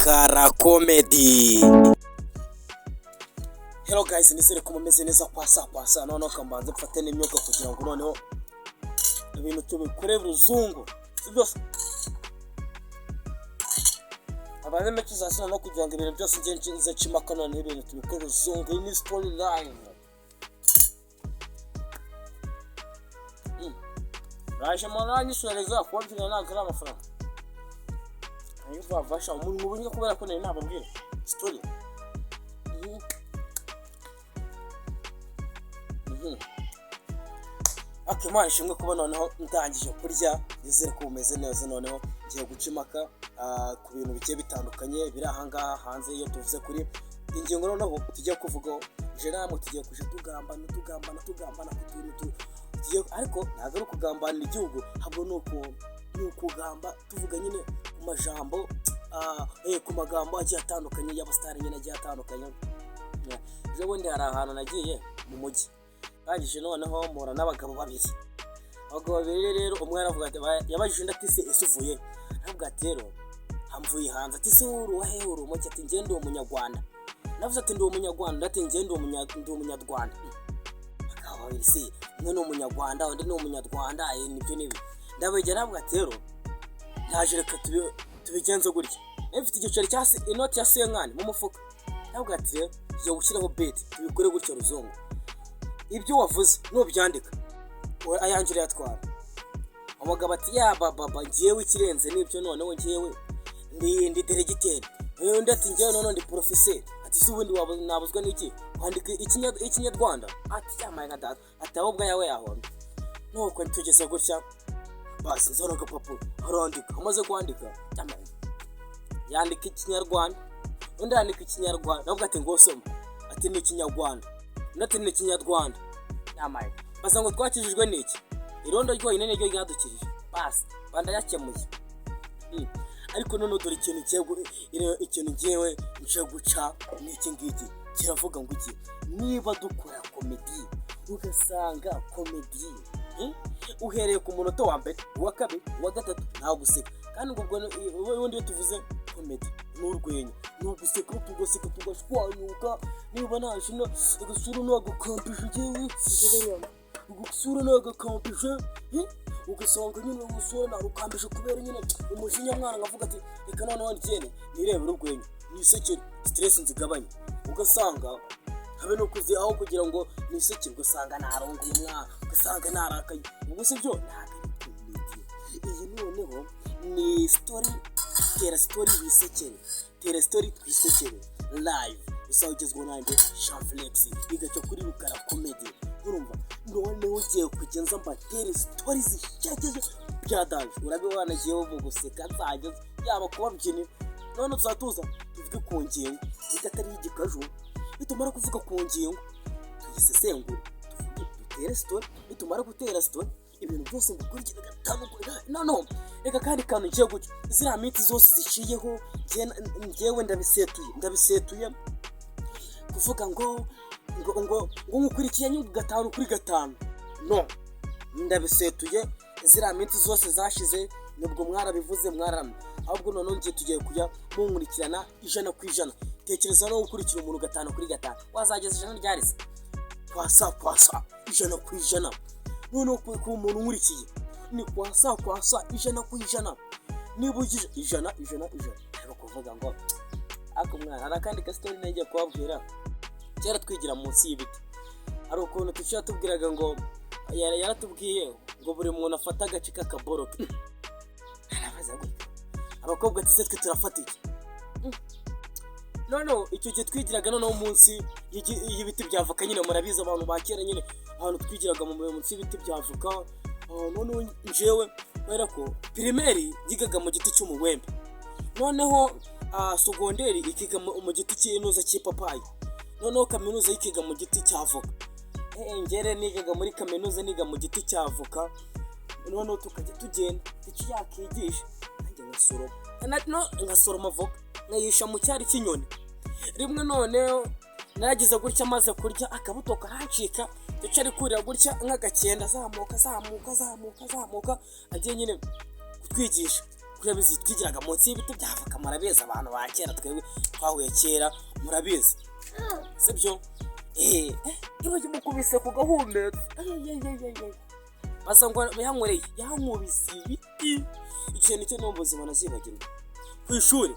Rukara Comedy. Hello guys, nizere ko mumeze neza kwasa kwasa. Noneho kambanze mfate n'imyuka kugira ngo noneho ibintu tubikore ruzungu, si byose abanze mechi za sina no kugira ngo ibintu byose nge nze cimaka. Noneho ibintu tubikore ruzungu. Iyi ni story live. Raje muranyishoreza kuba mfite ntabwo ari amafaranga ayo vavasha umuntu ubu kubera ko nari nababwira story. Okay, Imana ishimwe kuba noneho ndangije kurya, nizere ko bumeze neza. Noneho ngiye guca impaka ku bintu bigiye bitandukanye biri ahangaha hanze. Iyo tuvuze kuri ingingo noneho tugiye kuvugaho, je namwe tugiye kuja tugambana tugambana tugambana ku tuntu tugiye, ariko ntabwo ari ukugambanira igihugu, ahubwo ni ukugamba tuvuga nyine ku majambo, ku magambo agiye atandukanye y'abasitari nyine agiye atandukanye. Yeah. Ejo bundi hari ahantu nagiye mu mujyi, ndangije noneho mpura n'abagabo babiri. Abagabo babiri rero, umwe aravuga ati, yabajije undi ati: "Se ese uvuye?" Aravuga ati: "Rero hamvuye hanze." Ati: "Se uri uwahe, uri umuki?" Ati: "Njye ndi umunyarwanda." Navuze ati: "Ndi umunyarwanda." Ati: "Njye ndi umunyarwanda." Abagabo babiri se, umwe ni umunyarwanda, undi ni umunyarwanda, nibyo nibi. Ndabegera, aravuga ati: "Rero ndaje, reka tubigenze gutya." Nari mfite igiceri cya inoti ya senkani mu mufuka. Ndavuga ati: "Rero tugiye gushyiraho bet, tubikore gutya ruzungu. Ibyo wavuze nubyandika, ayanjye urayatwara." Umugabo ati: "Ya baba, ngewe ikirenze nibyo, noneho ngewe ndi diregiteri." Undi ati: "Ngewe noneho ndi porofeseri." Ati: "Se ubundi nabuzwa n'iki kwandika ikinyarwanda?" Ati: "Yamaye nka data." Ati: "Ahubwo ayawe yahombye." Nuko tugeze gutya, basi nzana agapapuro, arandika. Amaze kwandika, yamaye, yandika ikinyarwanda, undi yandika ikinyarwanda. Navuga ati: "Ngo soma." Ati: "Ni ikinyarwanda." Undi ati: "Ni ikinyarwanda." Yamaye, baza ngo twakijijwe n'iki? Irondo ryonyine niryo ryadukijije. Basi bandayakemuye. Ariko noneho dore ikintu ngiye ikintu ngewe nje guca ni iki ngiki kiravuga ngo iki: niba dukora comedy, ugasanga comedy, uhereye ku munota wa mbere, uwa kabiri, uwa gatatu, nta guseka, kandi ngo ubwo ubundi iyo tuvuze comedy ni urwenya, ni uguseka, tugaseka tugashwanyuka. Niba naje no agasura nagakampije, ngewe agasura nagakampije, ugasanga nyine umusore narukambije kubera nyine umujinya mwana, nkavuga ati: "Reka noneho ngende nirebere urwenya, nisekere, stress nzigabanye." Ugasanga habe no kuzi aho kugira ngo nisekere, ugasanga narongoye mwana, ugasanga narakaye. Ubwo si byo, ntabwo ari comedy iyi. Noneho ni story, tera story wisekere, tera story twisekere live. Uzawugezweho nanjye Jean Flex, igaca kuri Rukara Comedy. Urumva noneho ugiye kugenza mbatere story zishakeje bya danger, urabibona ngewe mu guseka nzageze yaba kubabyinira. None tuzatuza tuvuge ku ngingo reka atari igikaju. Nitumara kuvuga ku ngingo, tuyisesengure, tuvuge, dutere story. Nitumara gutera story, ibintu byose bikurikira gatanu no reka kandi kantu ngiye gutya, ziriya minsi zose ziciyeho, njyewe ndabisetuye, ndabisetuye kuvuga ngo nkukurikiye nyine gatanu kuri gatanu. No ndabisetuye, ziriya minsi zose zashize nubwo mwarabivuze mwaramye, ahubwo noneho ngiye tugiye kujya munkurikirana 100%. Tekereza no gukurikira umuntu gatanu kuri gatanu, wazageza ijana ryarize kwasa kwasa 100%. Noneho ku muntu unkurikiye ni kwasa kwasa 100%, niba ugije ijana ijana ijana. Ariko kuvuga ngo ariko mwana, hari akandi ka story ngiye kubabwira. Kera twigira munsi y'ibiti, hari ukuntu tuciye tubwiraga ngo yaratubwiye ngo buri muntu afate agace k'akaboroke. Arabaza gutya abakobwa ati: "Se twe turafata iki?" Noneho icyo gihe twigiraga noneho munsi y'ibiti bya voka nyine, murabizi abantu ba kera nyine, ahantu twigiraga munsi y'ibiti bya voka. Noneho njyewe kubera ko primaire yigaga mu giti cy'umuwembe, noneho secondaire ikiga mu giti cy'inuza cy'ipapayi, noneho kaminuza yikiga mu giti cya voka. Ngere nigaga muri kaminuza niga mu giti cya voka. Noneho tukajya tugenda icyo yakigisha nanjye nkasoroma, no nkasoroma voka nkayisha mu cyari cy'inyoni rimwe. Noneho naragize gutya, maze kurya akabuto karancika, ndetse ari kurira gutya nk'agakenda, azamuka azamuka azamuka azamuka, agiye nyine kutwigisha. Kuri twigiraga munsi y'ibiti bya avoka, murabizi, abantu ba kera, twebwe twahuye kera, murabizi, sibyo? Iba kimukubise ku gahumetso basa ngo yankoreye, yankubise ibiti. Ikintu cyo no mu buzima nazibagirwa ku ishuri,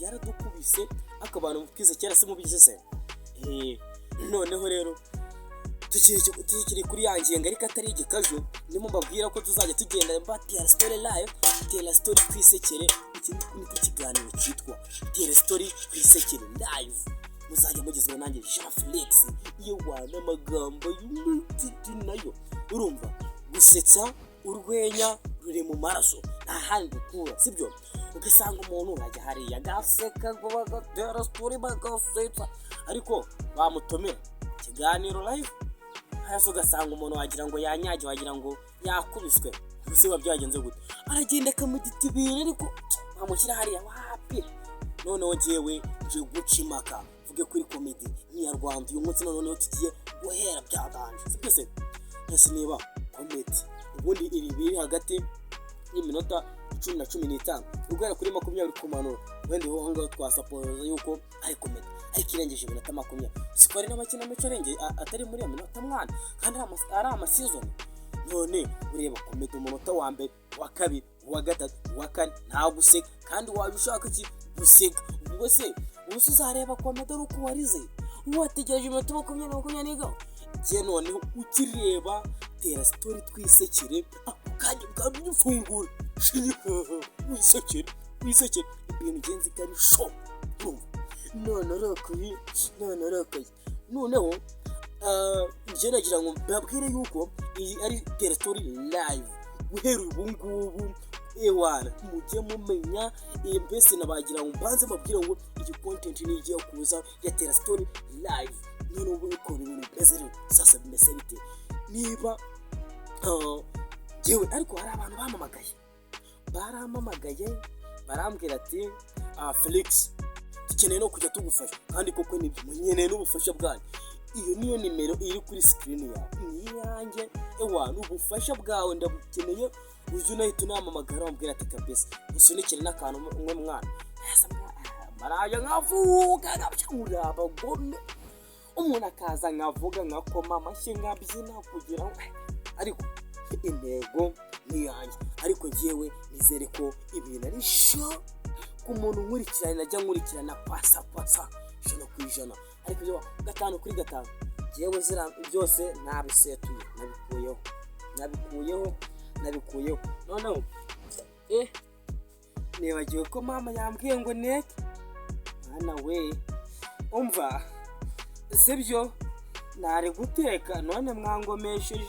yaradukubise. Ariko abantu twize kera si mubizi se? Noneho rero tukiri kuri ya ngingo, ariko atari igikaju, ndimo mbabwira ko tuzajya tugenda batera story live, tera story twisekere. Iki ni ikiganiro cyitwa Tera Story Twisekere Live, muzajya mugezweho nanjye Jean Felix. Yewa, n'amagambo y'umutiti nayo urumva, gusetsa, urwenya ruri mu maraso, nta handi dukura, sibyo? Ugasanga umuntu ajya hariya agaseka ngo bagatera story, bagasetsa, ariko bamutumira ikiganiro live hasi ugasanga umuntu wagira ngo yanyagiwe, wagira ngo yakubiswe. Ubuse biba byagenze gute? Aragenda akamudita ibintu, ariko bamushyira hariya wapi. Noneho njyewe nje guca impaka, mvuge kuri comedy nyarwanda uyu munsi. Noneho tugiye guhera byaganje, sibyo se? Ese niba comedy ubundi iri biri hagati y'iminota 10 na 15, guhera kuri 20 kumanura, wenda aho ngaho twasapoza yuko ari comedy, ariko irengeje iminota 20, siko hari n'amakinamico arengeye atari muri iyo minota mwana, kandi ari ama season. None ureba comedy, umunota wa mbere, uwa kabiri, uwa gatatu, uwa kane, nta guseka, kandi waba ushaka iki? Guseka. Ubwo se ubu se uzareba comedy ari uko warize, wategereje iminota 20, 20 n'igaho? Njye noneho ukireba Tera Story Twisekere, ako kanya bwamenya ufungura, wisekere, wisekere, ibintu ngenzi ko ari show. Urumva none arakaye, none arakaye. Noneho njye nagira ngo mbabwire yuko iyi ari Tera Story Live guhera ubu ngubu. Ewana, mujye mumenya iyi, mbese nabagira ngo mbanze mbabwire ngo iyi content niyo igiye kuza ya Tera Story Live. None ubu ukuntu ibintu bimeze rero sasa bimeze bite? Niba yewe, ariko hari abantu bamamagaye, barampamagaye, barambwira ati: "Felix, dukeneye no kujya tugufasha." Kandi koko nibyo, nkeneye n'ubufasha bwanyu. Iyo niyo nimero iri kuri screen yawe, ni iyanjye. Ewa, n'ubufasha bwawe ndabukeneye. Ujye unahita unampamagara, wambwira ati: "Kabisa usunikire n'akantu umwe mwana." Baraje nkavuga nkabyura abagome, umuntu akaza nkavuga, nkakoma amashyi, nkabyina kugira ngo, ariko intego ni iyanjye. Ariko njyewe nizere ko ibintu ari show ku muntu nkurikirana, najya nkurikirana pasa pasa, 100%, ariko ibyo 5 kuri 5, njyewe zira byose nabisetuye, nabikuyeho, nabikuyeho, nabikuyeho. Noneho nibagiwe ko mama yambwiye ngo neke. Mwana we, umva, sibyo nari guteka, none mwangomesheje,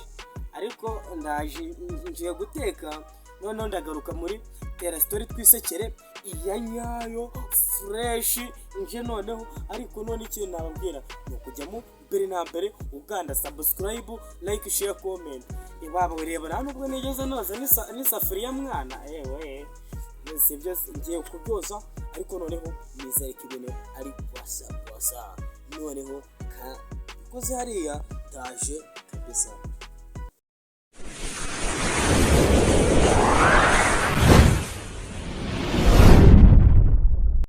ariko ndaje ngiye guteka. Noneho ndagaruka muri Tera Story Twisekere iya nyayo fresh nje noneho. Ariko none ikintu nababwira ni ukujyamo mbere na mbere uganda subscribe, like, share, comment. Ibaba ureba, nta nubwo nigeze noza n'isafuriya mwana. Ewe, sibyo, ngiye kubyoza, ariko noneho nizere ko ibintu ari kwasa kwasa. Noneho ka ikoze hariya, ndaje kabisa.